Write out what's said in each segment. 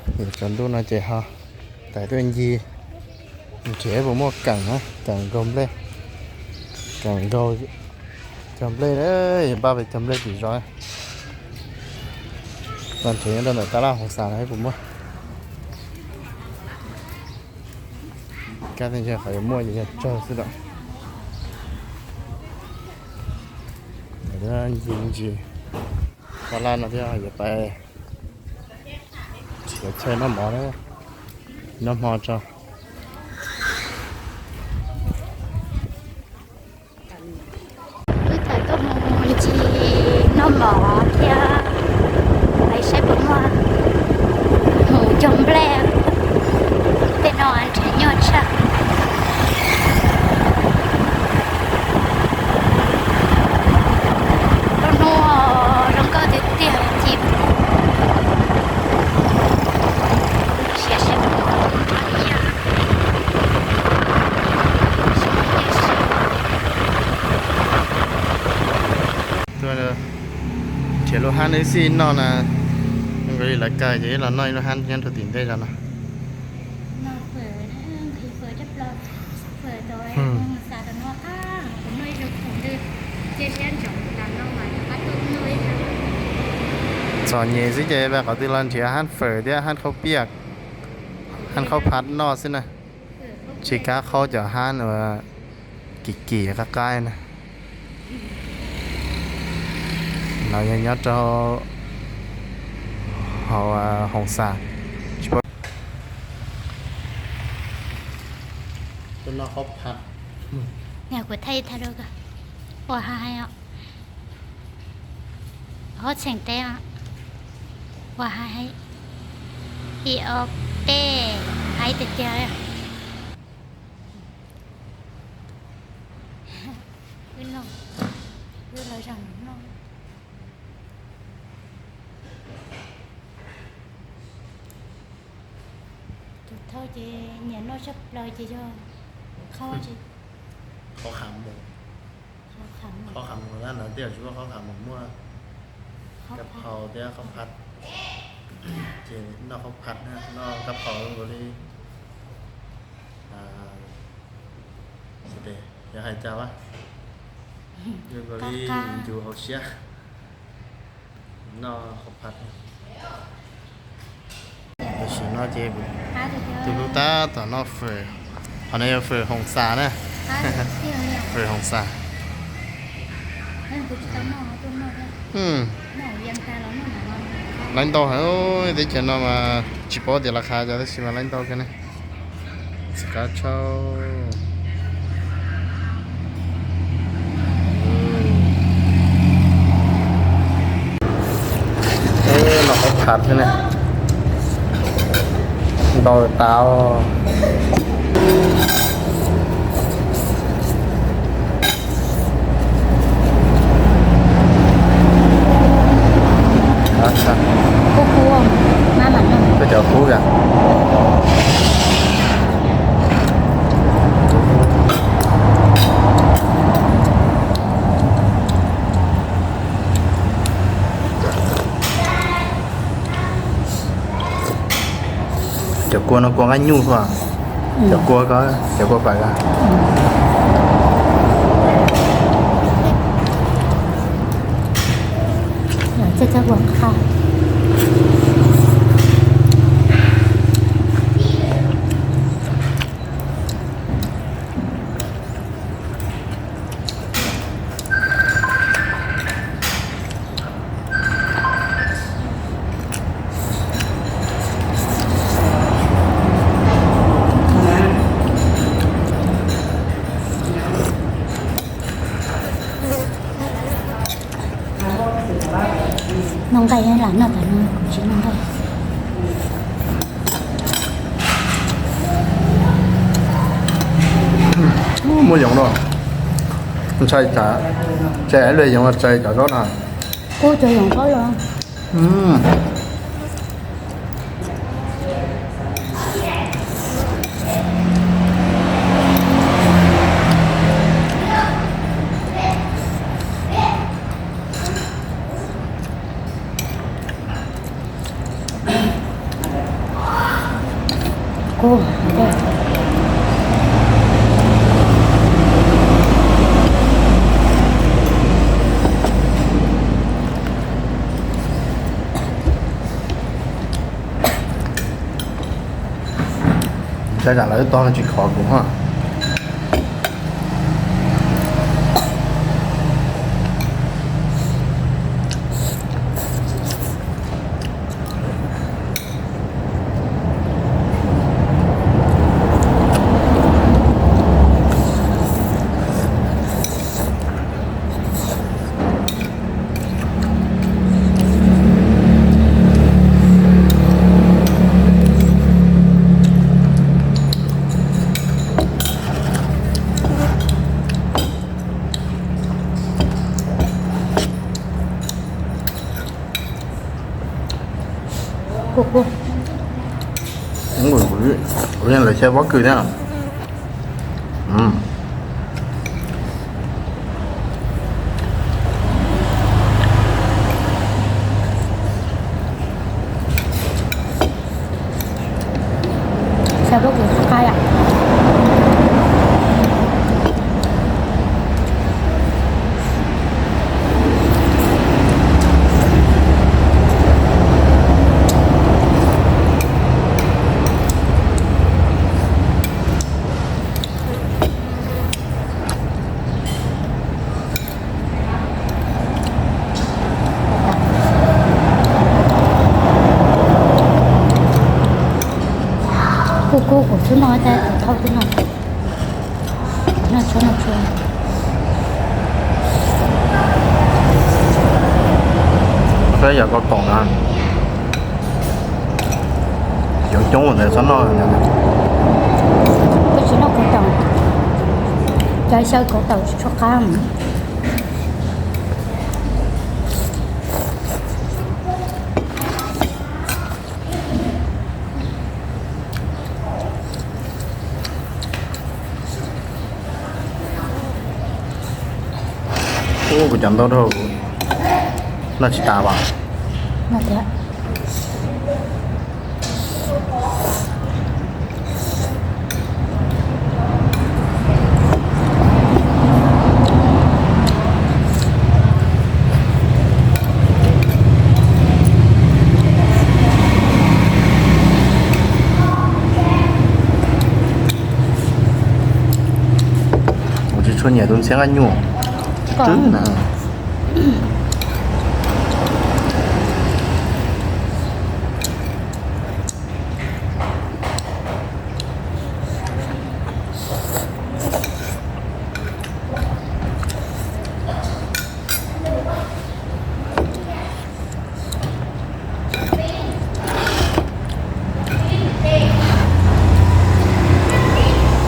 Tsaus ntuj no ces ho tawm tuaj ncig nrhiav puas muaj keem na, keem nkaug nplej, keem nkaug cog nplej, pab peb cog nplej tim zos. Los nrhiav nyob rau ntawm tab laj Hoos Xas no puas muaj. Kab tej ntshe qhov yuav muaj ces yog tsawg xwb lawm. Ncig ncig tab laj no thiab yuav pais nrhiav chaw noj mov, noj hmo tso. Wb tawm tuaj mus ncig noj mov thiab, saib puas muaj mus cog nplej. Tej no nrhiav nyuaj tshaj. Lub hnub zoo nkauj tiag tiag ces siab sib. Tuaj nrhiav lub hab wb xij noj na, zoo nkaus li lawv kaw ces wb los noj ib lub hab nyob rau tim ntej zos no. Txom nyem xwb ces peb qhov twg los nrhiav hab fawm thiab hab khaub piaj, hab khaub phaj noj xwb na. Tsis kav qhaub cov hab uas kim kim qab qaib na. No yog nyob rau hauv Hoos Xas. Tuaj noj qhaub phaj. Kuv thaij thaij rau koj. Ua hais os. Qhaub txheem teb os. Ua hais, ib ob peb, hais tiag tiag. Wb noj, wb los zaum noj. Tus thauj ces nyiam noj tshaj plaws ces yog qhaub, qhaub qhav mus, qhaub qhav mus na, no tej zaum tsis muaj qhaub qhav mus, muaj kab phau thiab qhaub phaj. Ces noj qhaub phaj na, noj kab phau zoo nkaus li, yog hais cas, zoo nkaus li yus hauv siab. Noj qhaub phaj. Tam sim no ces tus hlub tab tom noj fawm. Qhov no yog fawm Hoos Xas na. Fawm Hoos Xas. Laib ntau heev, teb chaws no mas tsis paub tias las qha cas tab sis mas laib ntau kawg ne. Tsis qab tshau. Noj qhaub phaj thiab ne. Ntau tas. Koj cov kub kawg. Cov kua no kua nqaij nyuj xwb. Cov kua ko, cov kua pam ko. Noj nqaij lam noj tas no kuv tsis noj nqaij. Muaj yoov no, ntshai tsam, tsam luag yoov tsam cov zaub no. Kuv cov yoov zaub los. Ntshai tsam lawv tog no tsis khov kuv ha. Kuv yeej lawv xyaw pob kws thiab. Kuv kuv kuv xub no tas kuv thauj xub no. No tshuav no tshuav. Saib yog koj koom na. Xyov coob ua ntawd txhob noj. Koj tsis noj kauv taum, cov xyaw kauv taum tsis tshua qab. Ub, kuv cov ntaub dhau, noj tsis tas as. Kuv tsis tshua nyiam tus ntxhiab qab nyuj. Twb na.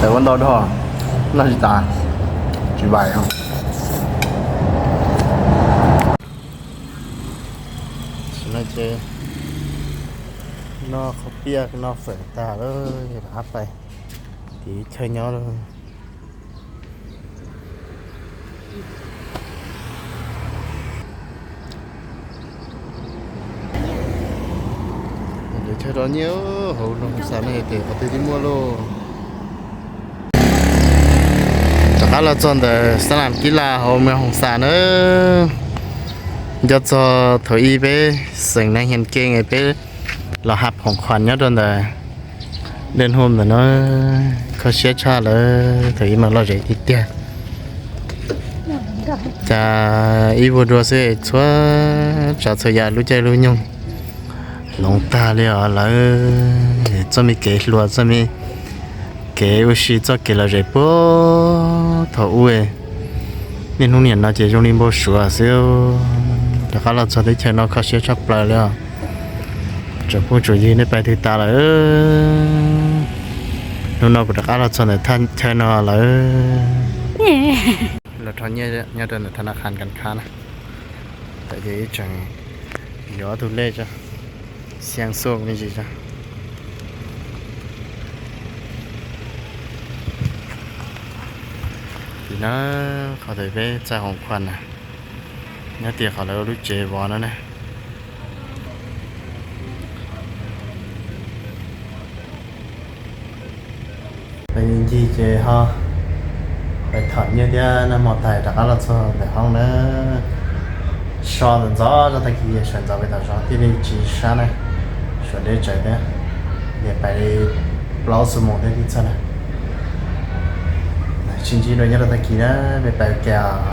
Tawm ua ntau dhau, noj tsis tas, tsis vais os. Tam no ces noj qhov piaj noj fawm tag lawm, rov qab pais tim chaw nyob lawm. Chaw rau nyiaj hauv Hoos Xas no ces qhov twg twb muaj lauj. Rov qab los txog ntawm xab lam kib laj hauv Hoos Xas na. Nco txog thaum ub peb xeem Nais Hias Kees peb los hab khoom khuam nyob rau ntawm Dej Hum ntawm no, kho siab tshaj lawm, thaum ub mas lom zem tiag tiag. Cas ib vuag dua xwb txhua tsav txhua yam lub caij lub nyoog hloov tag li os lawm. Txoj me kev hluas, txoj me kev ua si, txoj kev lom zem puag thaum ub, niaj hnub niam no ces zoo li npau suav xwb. Rov qab los txog teb chaws no kho siab tshaj plaws li os. Tsoom phooj tsoom ywg, nej pais twg tas lawm? Hnub no kuv rov qab los txog ntawm thaj chaw no lawm. Los rho nyiaj nyob rau ntawm thas nas khas Kas Khas na. Tam sim no ib tseem yuav ob tug lej tso, xiab xuj me ntsis tso. Tim no qhov ntawd peb txais khoom khuam na, nyob tim qhov lawv ua lub tsev vov no na. Peb ncig ces ho pais thom nyiaj thiab noj hmo tag rov qab los txog ntawm hoob na. So ntxov ntxov zog tag kis, sawv ntxov pem tom zos thiaj li tsis sab na. Suav deb tsawv thiab, pais li plaub xuab moos thiaj li txog na. Sib ntsib dua nyob rau tag kis na, peb pais ua ke.